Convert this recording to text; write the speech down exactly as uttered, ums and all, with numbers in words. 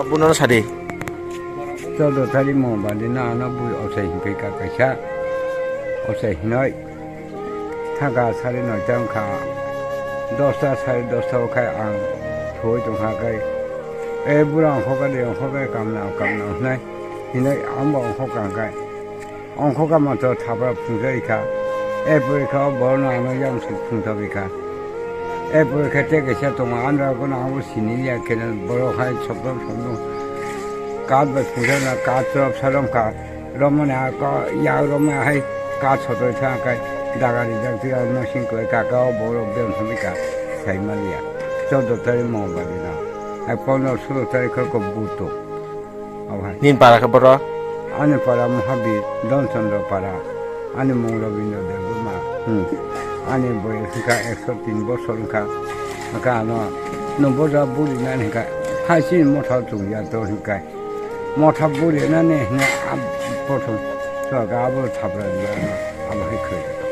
Buno sadi. Chaudo tari mo badi na ano bui ochai hinpai ka kaisa. Ochai hinoi. Thaka sari noita wngkha. Dosta sari dosta o khai ang thoi tongkha kai. E bura ongkho ka de ongkho kai kamna kamna hnai. Hinoi amba ongkho ka kai. Ongkho kama to thapra phungjai kha. E pore kha o borok no ano yang suk phungthabi kha. E pore kha te kaisa tongo, andra kono abo sini ya khe borok hai soprom soprom. Kaat bai phungsa na kaat chwrap sarom kha. Romani a ko ya romani hai kaat sotoi tha kai daga rijak twi ang no sing koi kaka o borok bem sami ka sai maliya. Chaudo tari mo badi na. Hai pondro sulo tari kha ko buto. Abo hai. Nin para khe boro? Ani para Mahabir, Donchandra para. Ani mung Rabindra Debbarma. Hmm. Ani boyos wngkha ekso tin bosor wngkha. Wngkha ano, no boja buri nani wngkha. Hai chini motha chwng ya to wngkha. Motha buri nani hwnwi a-, prothom chwraga abo thapra ya ano, abo hai khwlai.